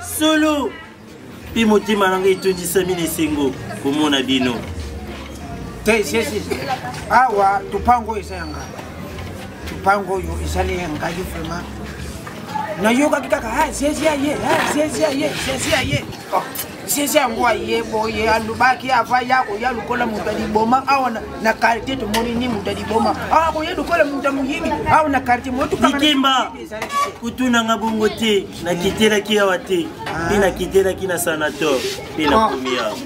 Solo mpe motema na ngai etondisami na esengo komona bino. Te Jesus, awa tupango oyo eza ya ngai, tupango oyo ezali ya ngai vraiment. Nayokaki kaka ah, Jésus aye, ah, Jésus aye, Jésus aye. Oh, Jésus yango aye boye alobaki ava ya koya lokola moto ya liboma awa na quartier tomoni ni moto ya liboma awa koya lokola moto ya moyibi awa na quartier motukikimba kutuna nga bongo te nakitelaki awa te mpe nakitelaki na sanator mpe nakomi awa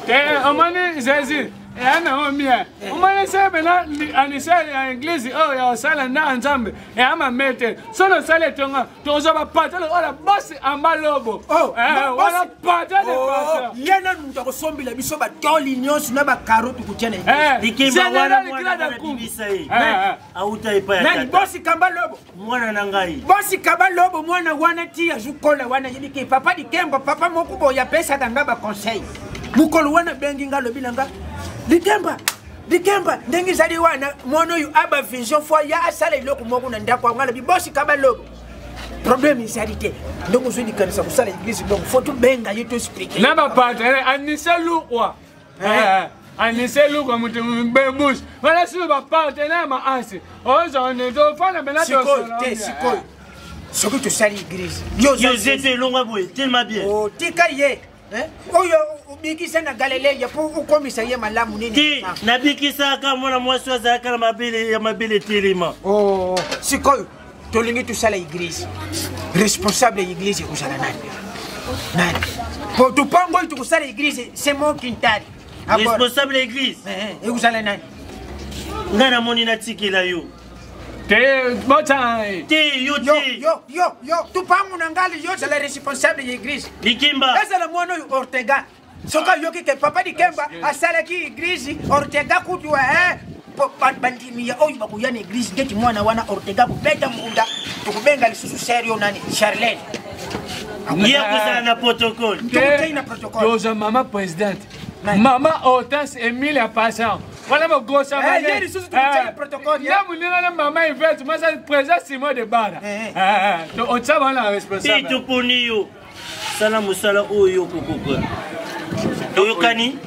te omoni jésus eya nango mie omoni se pena anisele ya eglise oyo ya kosala nda nzambe eya mame te soki osali etonga tokozwa bapatole oyo bosi amba lobo oh, eh, wana patole oh, ye nanu moto akosombela biso batoli nyonso na bakaro tokotia na eh, likemba wana mwana nabimisa ye eh, auta epai ya nani bosi kamba lobo mwana na ngai bosi kamba lobo mwana wana ti azokola wana yebi ke papa likemba papa moko boye apesaka nga baconseil mokolo wana abengi nga alobi na nga likemba likemba ndenge ezali wana mwana oyo aba vision fo ya asala eloko moko na ndako yango alobi bosi kaba lobo problème ezali te ndenge ozwi likanisa kosala eglise donc fo tobenga ye toexplike na bapadre anise lukwa eh. Eh, anise lukwa moto bebus wana silo bapartenaire maasi ozone tofanda mpena te sikoyo soki tosali eglise yo zete elongwa boye tellement bien otika oh, ye Eh? oyo obikisa na galileya mpo okomisa ye malamu nini te nabikisaka mwana mwasi oyo azalaka na mabele ya mabele etelema oh, sikoyo tolingi tosala eglise responsable ya eglise ekozala nani nani po topango oyo tokosala eglise c'est mon kintari responsable ya eglise eh, eh, ekozala nani ngai namoni natikela yo te bota te yo te yo yo yo tupangu na ngali yo zala responsable ya eglise likimba ezala mwana oyo ortega soki ayoki ke papa dikemba asalaki eglise ortega kutu eh, bandimi ya oyo bakoya na eglise ndeti mwana wana ortega kobeta mbunda tokobenga lisusu ser yo nani charlene ye akozala na protocole tokotei na protocole toza mama presidente mama hortense emilia passant wana bogosa eh, ye lisusu tokotia na protocole na moninga na mama ivete masa président simon de bara eh, eh. otya bango na responsable toponi yo sala mosala oyo okokoka toyokani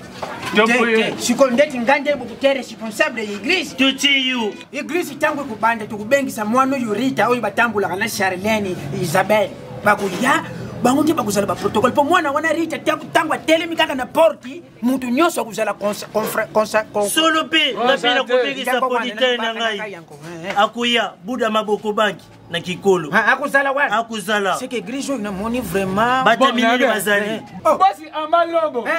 sikoyo ndeti ngai nde bokote responsable ya eglise totie yo eglise ntango ekobanda tokobengisa mwana oyo rita oyo batambolaka na charlene isabelle bakoya bango nde bakozala baprotocole mpo mwana wana rita ntango atelemi kaka na porte moto nyonso akozala solo mpe nga mpe nakobengisa producteur na ngai akoya buda maboko banki na kikolo akozala wana akozala seke eglise oyo namoni vraiment bata minene bazali oh. basi amalobo eh,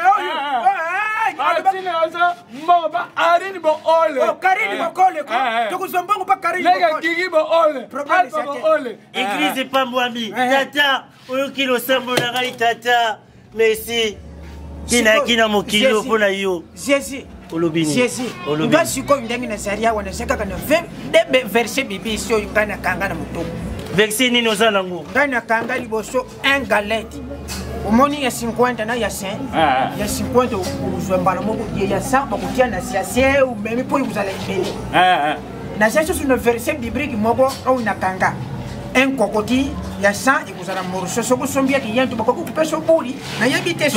atina aza mbongo pa arine boole oh, karine bokole tokozwa mbongo pa karine leka gigi boole alpha boole eglise epambwami tata oyoki losambo na ngai tata merci tinayaki na mokili oyo mpo na yo jésus olobi nini jésus nga sikoyo ndenge nazali awa naza kaka na verse bibisi oyo ngai nakanga na motomo verse nini oza nango ngai nakanga liboso un galette omoni ya 50 na ya 5 ah. ya 50 okozwa mbala moko ye ya 100 bakotia na siase omemi mpo ekozala ebele ah, ah. naza lisusu na verse bibrike moko oyo nakanga un kokoti ya 100 ekozala morceau soki osombi ya kiyantu bakoki kopesa obuli nayebi te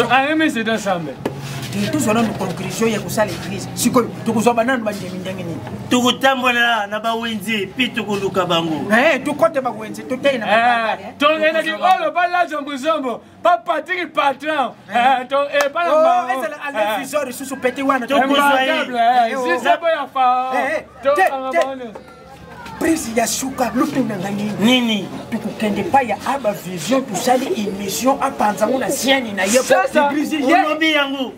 tozwa nanu conclusion ya kosala eglise sikoyo tokozwa bananu bandimi ndenge nini tokotambola na bawenze mpe tokoluka bango eh, tokote bawenze totei na eh, tokendaki oyo balazo mbuzombo pa patrik patron eh, oh, ezala alain visor lisusu pete wana tokozwa ye ya fao prise ya suka lutuna nga nini nini tokokende epai ya aba vision tosali émission apanza yango na siani na ye olobi yango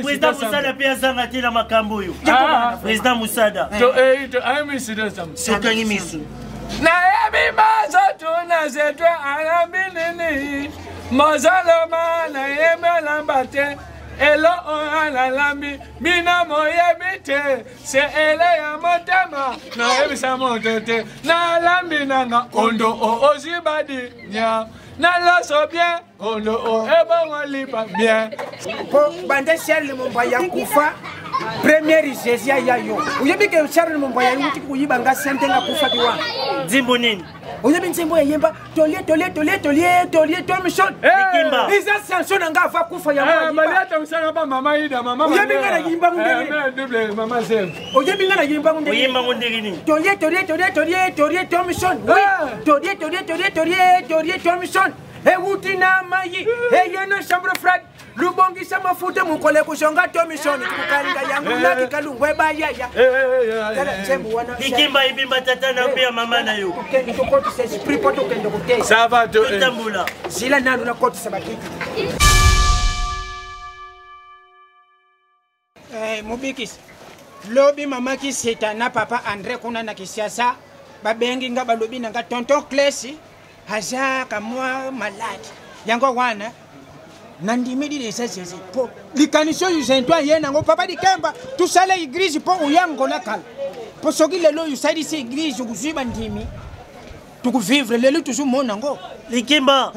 président mosada mpe azanga te na makambo oyo ah. président mosada tokangi misu nayebi bazotuna zetwe alambi nini mozaloma nayebi alamba te elo oyo alalambi bino moyebi te se ele ya motema nayebisa moto te nalambi nanga ondo o ozibadi nya naloso bien ondo o ebongo lipa bien po banda charles mombaya kufa première jésus aya yo oyebi ke charles mombaya euti koyiba nga sente nga akufaki wana nzimbo nini Oyebi nzembo eyemba tolie tolie tolie tolie tolie tomison. Likimba. Eza sanction na nga ava kufa ya Eh, Malia tomisana ba mama Ida mama. Oyebi nga na yimba ndenge. Eh, double mama Zem. Oyebi nga na yimba ndenge. Oyimba ndenge nini? Tolie tolie tolie tolie tolie tomison. Oui. Tolie tolie tolie tolie tolie tomison. Ewuti na mayi eye na chambre froide. Lubongisa mafuta mokolo ekozonga tomison tukukalinga yango naki kalungu ebayaya. Tala nzembo wana. Likimba ebimba tata na mpe ya mama na yo. Tokende tokotisa esprit mpo tokende koteya. Ça va to. Totambola. Zila nanu nakotisa bakiti. Eh, mobikisi lobi mama kisita na papa André kuna na Kinshasa babengi nga balobi na nga tonton Clesi aza kamwa malade yango wana nandimeli lesa Jésus po likanisi oyo zento aye nango papa dikemba tosala eglise mpo oyangola kala mpo soki lelo oyo osalisi eglise okozwi bandimi tokovivre lelo tozomona yango. Likimba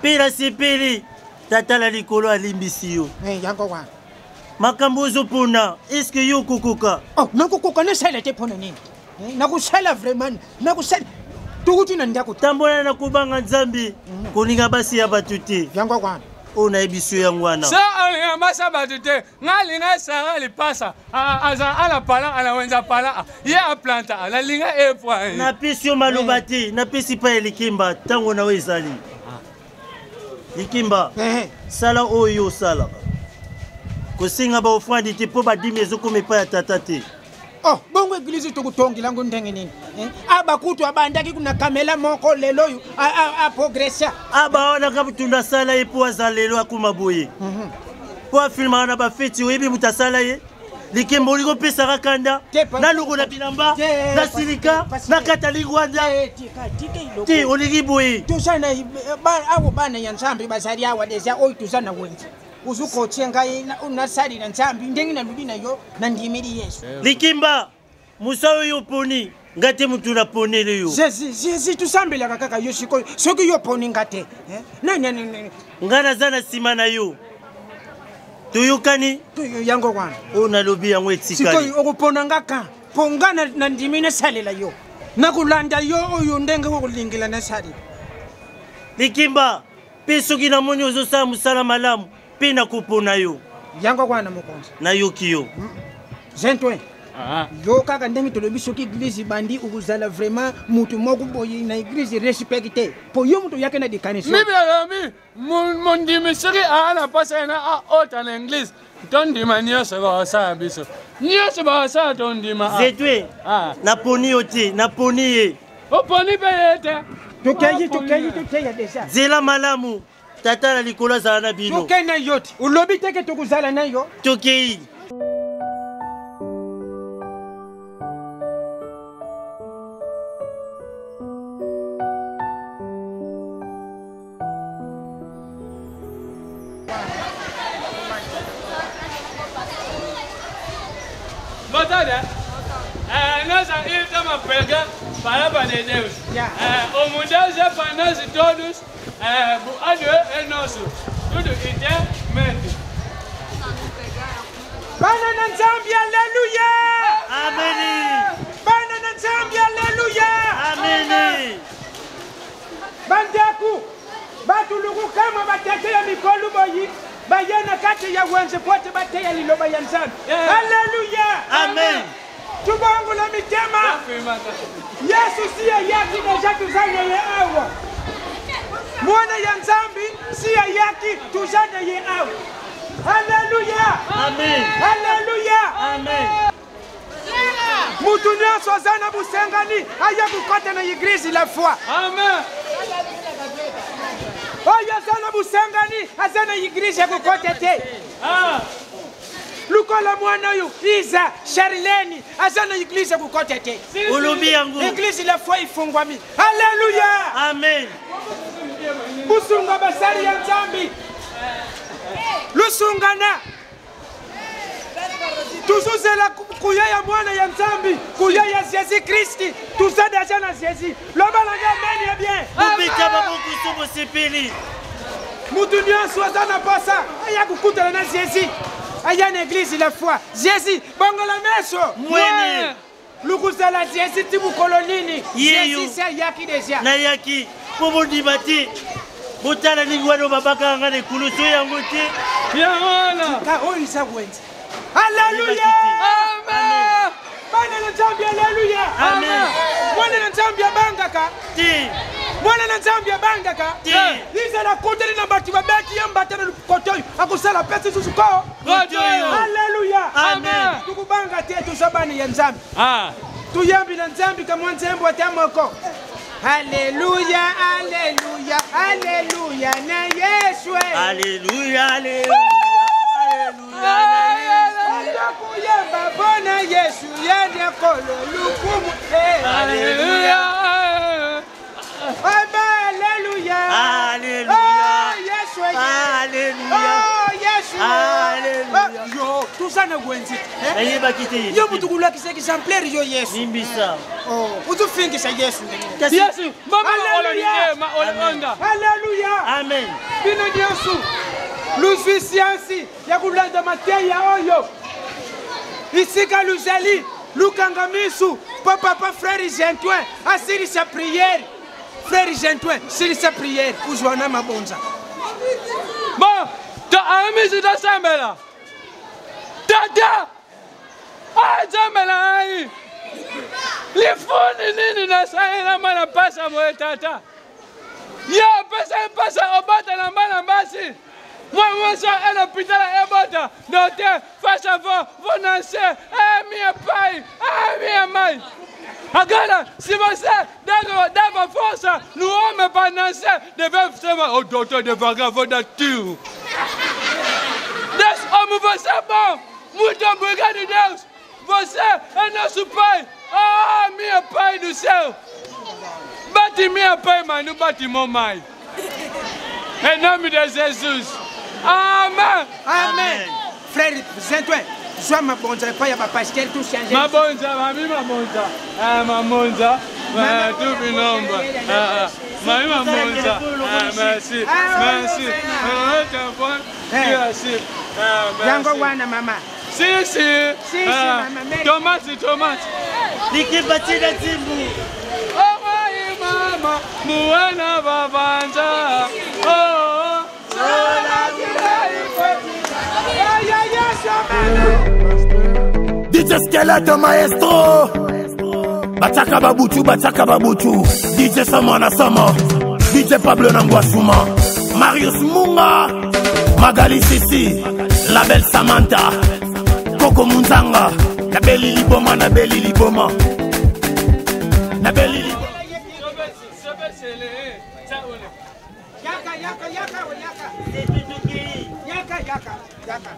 pela sepeli tata na likolo alimbisi yo. Yango wana makambo ozopona eske yo okokoka? Oh, nakokoka nasala te mpona nini? Nakosala vraiment, nakosala tokuti na ndako. Tambola na kobanga Nzambe, kolinga basi ya bato te. Yango wana oyo nayebi so yango wana. So alinga basi ya bato te. Nga alinga Sara lipasa aza ala pala alawenza pala ye aplanta alalinga epwa. Napesi yo maloba te, napesi pa ya Likimba ntango na yo ezali. Likimba, sala oyo osalaka, kosenga baofrande te mpo badimi ezokoma epai ya tata te. Oh, bongo eglise tokotongela yango ndenge nini? Abakutu abandaki na kamela moko lelo oyo aprogressa. Aba wana kabutunda asala ye mpo aza lelo akoma boye mpo afilmaka na bafeti. Oyebi moto asala ye? Likembo olingi opesaka kanda nalongola bilamba nasilika nakata lingwanda te, olingi boye. Toza na awa bana ya Nzambe bazali awa deja oyo toza na wenze ozokotie ngai nasalila Nzambe ndenge nalobi na yo nandimeli Yesu. Likimba, mosala oyo oponi nga te, motu naponeli yo. Jésus tosambelaka kaka yo sikoyo soki yo oponi nga te nani? Nga naza na nsima na yo, toyokani. Yango wana oyo nalobi yango etikali. Sikoyo okopona nga ka mpo nga nandimi nasalela yo, nakolanda yo oyo ndenge okolingela nasalela. Likimba, mpe soki namoni ozosala mosala malamu mpe nakopona yo. Yango wana mokonzi. Nayoki yo. Zentwe yo kaka ndenge tolobi soki eglise bandi okozala vraiment motu moko boye na eglise respecte mpo yo moto oyaki na likanisi. Bible elobi mondimi soki aa na mpasi na aota na eglise tondima nyonso bakosala biso nyonso bakosala tondima. Zetwe, naponi yo te, naponi ye. Oponi mpe ye te. Tokei tokei toteya deja. Nzela malamu, tata na likolo azala na bino. Tokei na yo te, olobi teke tokozala na yo. Tokei. Boa tarde. Nós aqui estamos a pregar palavra de Deus. O mundo é para nós todos. O é nosso. Tudo inteiramente. Bana na Nzambe, aleluya! Amen. Bana na Nzambe, aleluya! Amen. Bandeko batuluku kama batete ya mikolo boyi baye na kati ya wenze po ete bateya liloba ya Nzambe. Aleluya! Amen. Tubongola mitema. Yesu si ayaki deja, toza na ye awa. Mwana ya Nzambe si ayaki, toza na ye awa. Aleluya! Amen. Aleluya! Amen. Mutu nyonso aza na bosengani aya kokɔta na eglise la foi. Amen. Oyo aza na bosengani aza na eglise ya kokɔta te. Lukola mwana oyo Iza Charlene aza na eglise ya kokɔta te. Olobi yango. Eglise la foi ifungwami. Aleluya! Amen. Busunga basali ya Nzambi, lusungana tuzozela kuya ya mwana ya Nzambi, kuya ya Jésus Kristi. Tuza deja na Jésus. Loba na nga amen ya bien. Bobeta maboko so bosepeli. Mutu nyonso aza na posa aya kokutana na Jésus, aya na eglise la foi. Jésus bongola meso. Mwene. Lukuzala Jésus ti mokolo nini? Yeyo. Jésus se ayaki deja. Nayaki mpo bondima te. Botala ndenge wana babakaka nga na ekulusu yango te. Yango wana. Tika oyo eza wenze. Alléluia! Amen. Bana na Nzambe, alléluia! Amen. Mwana na Nzambe abangaka. Te. Mwana na Nzambe abangaka. Te. Izala akoteli na bato babeti ye mbata na koto oyo akosala pesi susu ko. Koto oyo. Alléluia! Amen. Tukubanga te toza bana ya Nzambe. Ah. Tuyambi na Nzambe kamwa nzembo ata moko. Alléluia, Alléluia, Alléluia na Yesu. Alléluia, Alléluia. Alléluia. Kuyemba mpona Yesu ye nde nkolo lukumu. Alléluia. Amen, Alléluia. Alléluia. Oh, Yesu. Alléluia. Oh, Yesu. Alléluia. Oh, yo, toza na wenze. Nayebaki te. Yo mutu kulakisa exemplaire yo Yesu. Limbisa. Oh, uzufingisa Yesu. Kasi Yesu, mama Alléluia. oloni ma olonda. Alléluia. Amen. Bino nyonso luzwi siansi ya kolanda mateya oyo isika luzali lukanga misu mpo papa frère Gentoin asilisa priere. Frère Gentoin silisa priere uzwa na mabonza. Bon, to amisi tosambela. Tata, azambela ngai. Lifuni nini nasalela mwana pasa boye tata? Ye apesa ye mpasa obota na bana basi. Mwa mwasi e l'hôpital ebota. Docteur, face à vous, vous nancez. Eh, minha pai, eh, minha mãe. Agora, se você dava força no homem para nascer, deve ser o doutor devagar, vou dar tiro. Deus, homem, você é bom. Muito obrigado, Deus. Você é nosso pai. Ah, minha pai do céu. Bate minha pai, mas não bate mamãe. Em nome de Jesus. Amen. Amen. Frère Saint-Ouen, zwa mabonza epai ya bapasteur tout change. Mabonza, mami mabonza. Ah, mabonza. Tu binomba. Ah, mami mabonza. Ah, merci. Merci. Ah, merci. Yango wana mama. Si, si. Si, si, mama. Tomate, tomate. Likimba tina nzimbu. Oh, my mama, muana babanza. Oh, DJ Squelette Maestro Bataka Babutu, Bataka Babutu DJ Samana Sama DJ Pablo Nangwasuma Marius Munga Magali Sisi La belle Samantha Coco Munzanga Nabeli Liboma, Nabeli Liboma Nabeli Liboma. Yaka, yaka, yaka, yaka. Yaka, yaka, yaka.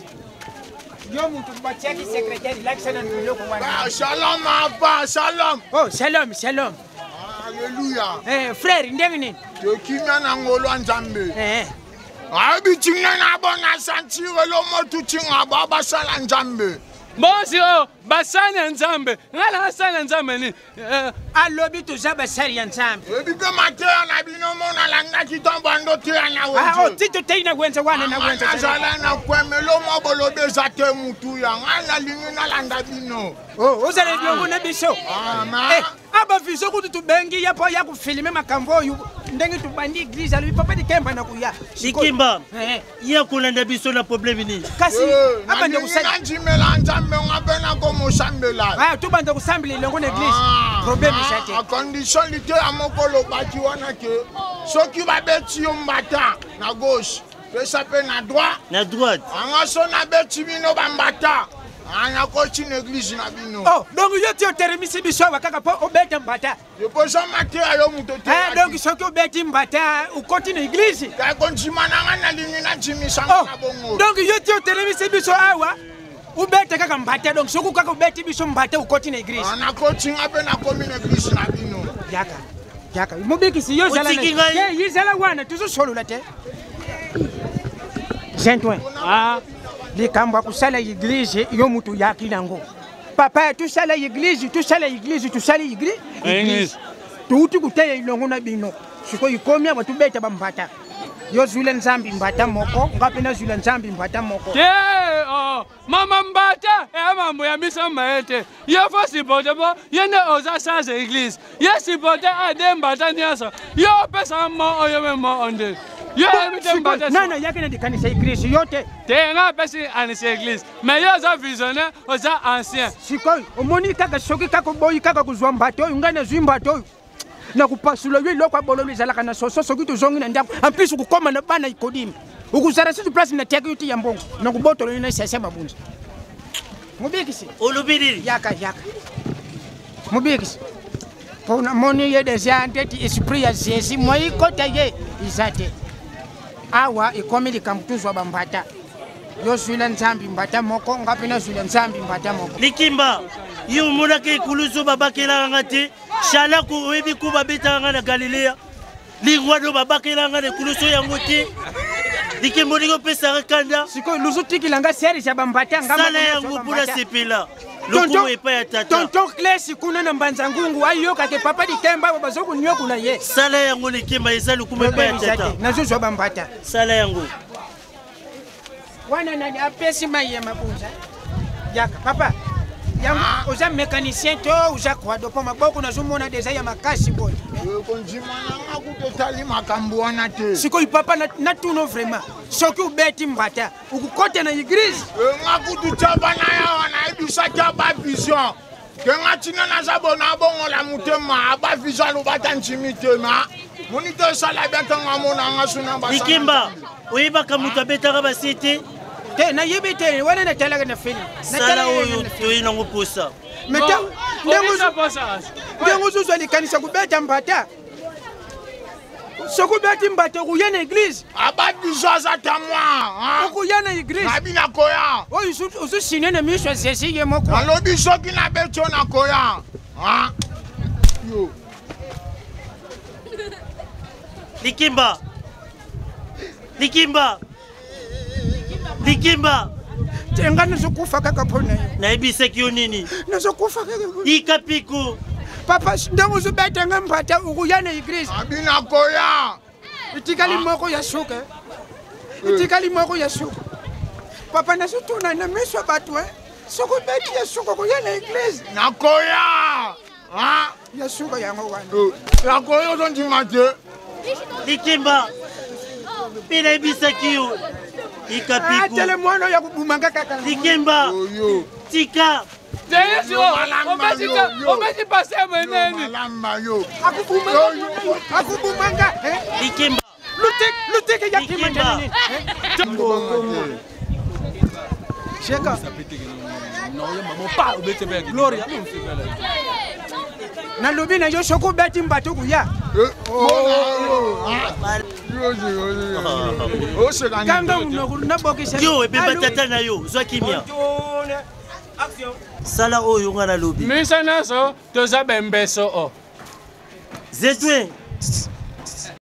Yo mutu batiaki secrétaire lakisa na biloko wana. Ah, shalom apa, shalom. Oh, shalom, shalom. Alléluia. Eh, frère, ndenge nini? Tokimia na ngolo ya Nzambe. Eh. Ayebi tinga na bona sentire lo motu tinga ba basala Nzambe. Bosi oh, basali ya Nzambe. Nga na basali ya Nzambe ni. Alobi toza basali ya Nzambe. Oyebi mpe mateya na bino mo nalandaki ntango bando teya na wenze. Ah, oh, ti totei na wenze wana na wenze. Nazala na kwemelo mo bolobi eza te mutu ya ngai nalingi nalanda bino. Oh, ozala elongo na biso. Ah, ma. Eh, aba viso kutu tubengi ya po ya kufilme makambo oyo ndenge tubandi église alobi papa Dikemba na kuya. Dikemba. Eh. Ya kolanda biso na problème nini? Kasi abanda kosala nandimela Nzambe nga mpe nakomosambela. Ah, tobanda kosambela elongo na église. Problème eza te. A condition liteya moko olobaki wana ke soki babeti yo mbata na gauche pesa mpe na droite. Na droite. Anga so nabeti bino bambata. Nakoti na église na bino. Oh, donc yo ti otelemisi biso awa kaka mpo obeta mbata. Liboso mateya yo moto te. Eh, donc soki obeti mbata okoti na église. Kondima na nga nalingi nandimisa nga na bongo. Donc yo ti otelemisi biso awa obeta kaka mbata, donc soki kaka obeti biso mbata okoti na église. Nakoti nga mpe nakomi na église na bino. Yaka yaka mobikisi yo zala Otiki ngai. ye zala wana tozosolola te. Saint-Ouen. Ah. Likambo ya kosala église yo mutu yaki nango. Papa tosala église, tosala église, tosala église. Église. Touti koteya elongo na bino. Sikoyo ikomi awa tobeta bambata. Yo zwila nzambi mbata moko, nga mpe nazwila nzambi mbata moko. Te, oh, mama mbata eya mambo ya biso maye te. Yo fo supporte mpo ye nde oza charge église. Ye supporte ade mbata nyonso. Yo opesa mo oyo me mo onde. Yo yebi te mbata. Nana yaki na likanisa église yo te. Te nga apesi anisa église. Mais yo oza visionnaire, oza ancien. Sikoyo omoni kaka soki kaka oboyi kaka kozwa mbata oyo ngai nazwi mbata oyo. Nakopasula yo eloko ya bololo ezalaka na soso soki tozongi na ndako. En plus okokoma na bana ikodimi. Okozala susu place na tiaki yo te ya mbongo. Nakobotolo yo na sese mabunzi. Mobikisi. Olobi nini? Yaka yaka. Mobikisi. Mpo namoni ye deja ndeti esprit ya Jésus moi kota ye eza te. Awa ekomi likambo tozwa bambata. Yo zwila nzambi mbata moko, nga mpe nazwila nzambi mbata moko. Likimba, yo omonaka ekulusu babakelaka nga te. Shalaku oyebi ku babetaka nga na Galilea. Lingwado babakela nga na ekulusu yango te. Likimbo ndenge opesaka kanda. Sikoyo luzutikila nga serge ya bambata nga sala yango mpo nasepela. Lokumu epai ya tata. Tonton Clesi kuna na Mbanza Ngungu ayoka ke papa Likemba abo bazo konyokola ye. Sala yango Likemba eza lokumu epai ya tata. Nazozwa bambata. Sala yango. Wana nani apesi mai ya mabonza? Yaka papa. Yango oza mécanicien to oza kwado mpo maboko nazomona deja ya makasi boye. Kondima nanga kutu etali makambo wana te. Sikoyo papa natuno vraiment soki obeti mbata okokota na église? Nga kutu tia bana yawa nayebisaki aba vision ke nga ntina naza bona abongola motema aba vision alobata ntimi te ma moni to esala bien ntango amona nga suna basala. Likimba oyebaka moto abetaka basi te? Te nayebi te wana natalaka na film. Sala oyo toyi nango posa. Mais ndenge ozozwa likanisa kobeta mbata soki obeti mbata okoya na église. Aba vision aza ta mwa. Okoya na église. Nabi nakoya. Oyo ozosine na miso ya Jésus ye moko. Nalobi soki nabeti yo nakoya. Yo. Likimba. Likimba. Likimba. Te nga nazokufa kaka mpo na yo. Nayebisaki yo nini? Nazokufa kaka. Ika piko. Papa, ndenge ozobeta nga mbata okoya na église. Abi nakoya. Etikali moko ya suka. Etikali moko ya suka. Papa, nazotuna na miso ya bato, hein. Soki obeti ya suka okoya na église. Nakoya. Ya suka yango wana. Nakoya ozondima te. Likimba. Mpe nayebisaki yo. Ikapiku. Tele mwana ya kobumanga kaka. Likimba. Tika. Obeti pase monene. Akubumanga. Likimba. Luteke ya kimanda nini? Sheka. Gloria. Nalobi na yo soki obeti mbata okoya. Kanga monoko nabokisa. Yo ebeba tata na yo, zwa kimia. Sala oyo nga nalobi. Miso nyonso toza bembeso o. Zetwe.